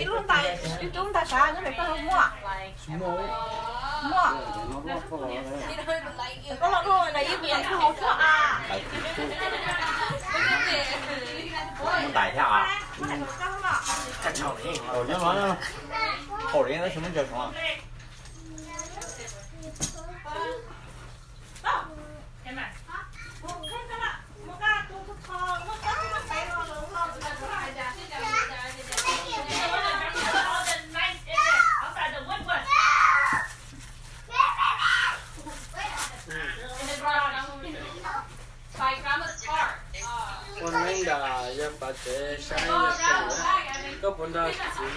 Ib lub ntais, ib lub ntais sav nyob pem koj muaj. Muaj. Koj los dhuj na, ib kuv tseem tsis haus tshuaj a. Muaj ntais thiab a. Haus li tab sis muab ntsaws saud. Ua neeb nram yawg Pav tsev saib yawg Pav, koj puas nrog txiv?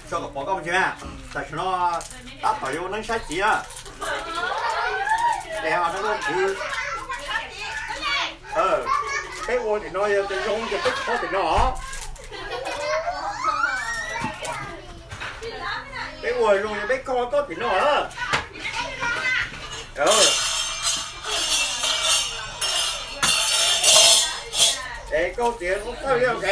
Tso kom pom koj mus tsis, tam sim no tab tom yuav ua neeb saib txiv na. Es ho rau koj kwv, peb ua tim no yog tus zoo ces peb khob tim no. Peb ua zoo yog peb khob tim no. Es koj tias koj thawj li, ok.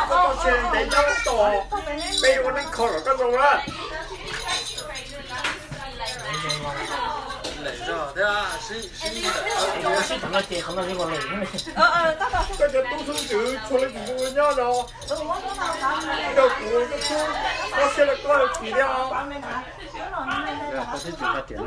Koj tsis ntev nyob tos, peb ua neeb kho kom koj zoo na. Sib tham no ces qhov no zoo li. Koj cov tub xub ntxwv tshuav leej twg nyob no, rau kuv, koj tub, koj siab los koj tsis thiab os. Koj tsis txhob tawm,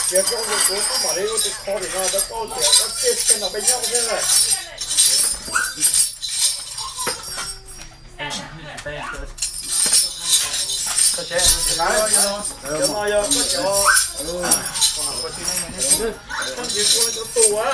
tias koj ua kuv tub mam li ua tus kho tim no rau koj, tias koj tiaj tiaj no peb nyob xwb na. Cov no yog koj cov, koj tsis ua cov tus a.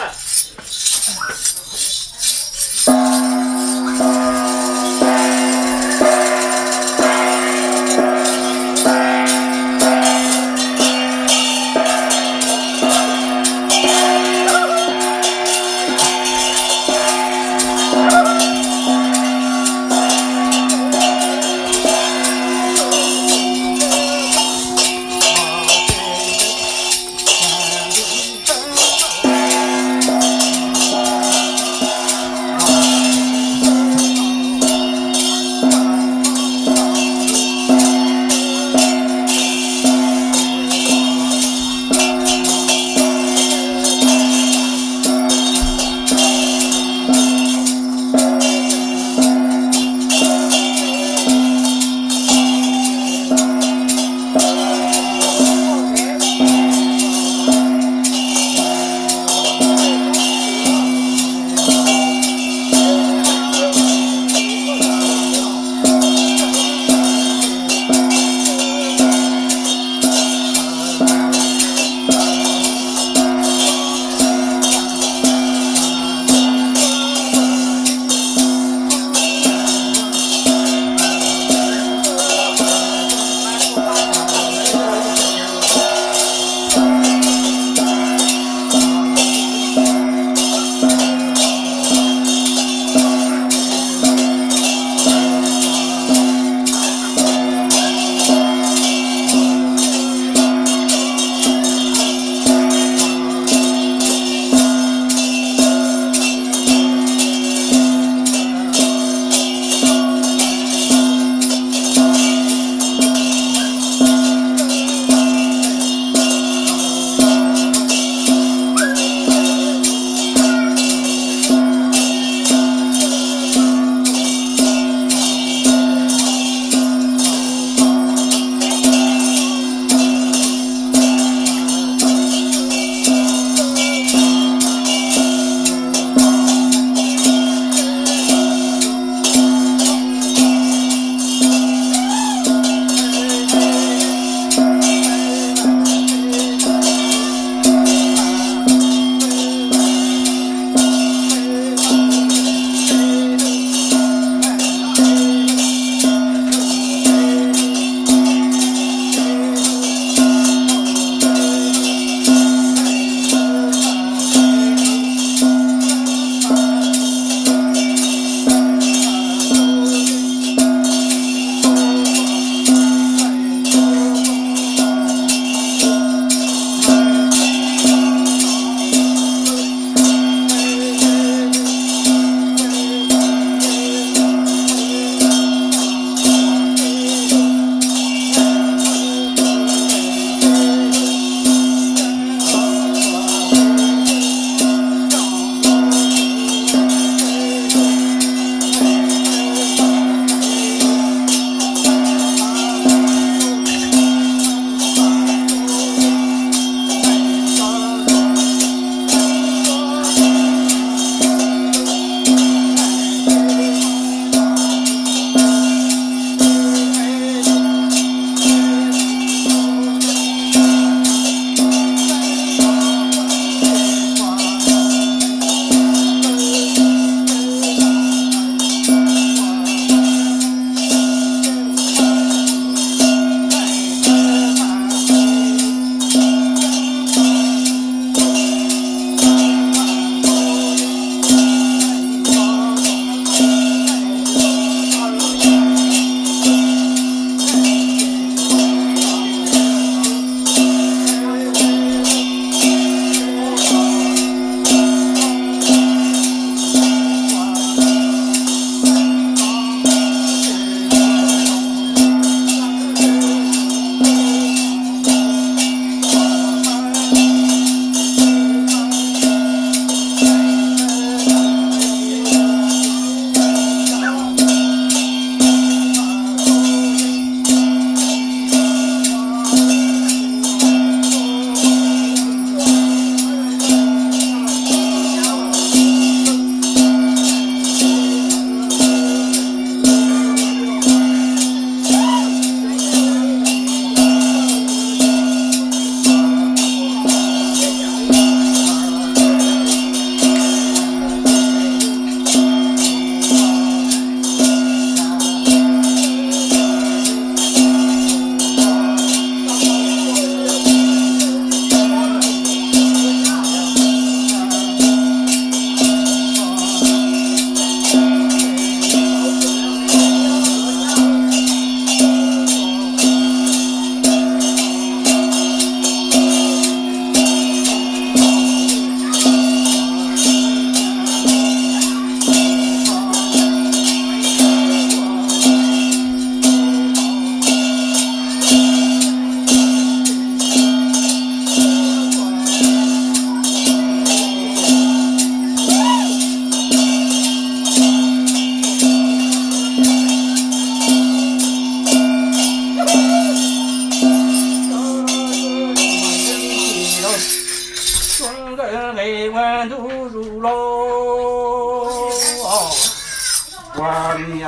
Ua li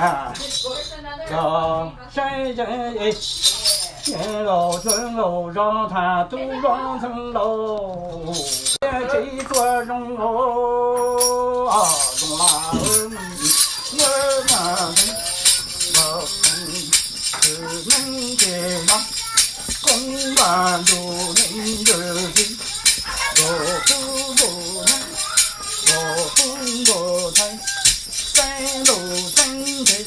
los saib, laus tub laus zos tham tub zos ntxhee laus, tsis tuaj zoo, zoo los, los, los, neeg ces no, koob npas ntuj neej ntws txiv, ntuj kub ntuj neeb, ntuj kub ntuj ntxhais, teeb ntuj teeb ntse,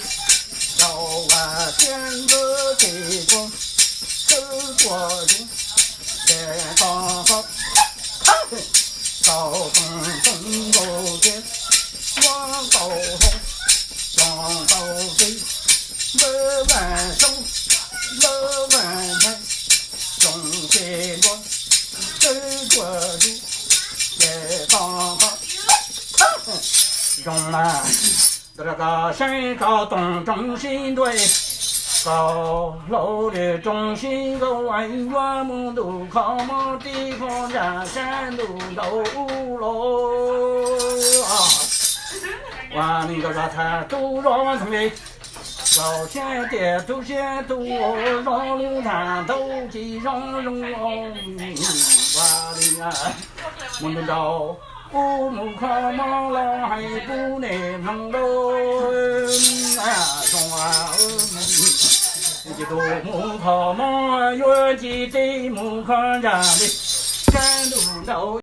rau vas tiab ntxwb ces tuaj, twb tuaj zoo, ces tau qhov, tau toog toog nkaus tiag, muab tau hau, tau tau txiv, npawg Vaj Saub, npawg Vaj Ntxhais, zoo ces npua, twb tuaj zoo, ces tau qhov, zoo mas. Rau saib koj toog rooj sib ntuj, koj hlau li rooj sib nkaus, yuav mus ntuj kho mob tib kho ntsa sab ntuj nraud ub los. Ua li nkauj zos tham tub zos ntxhee li, nkauj siab tias tub siab tub zos lub tham tau tsis zoo zoo. Ua li mus ntuj nraud ub mus kho mob los hais pub nej mloog lauj. Zoo, ces tus mus kho mob yuav cia tib mus kho ntsa li, sab ntuj nraud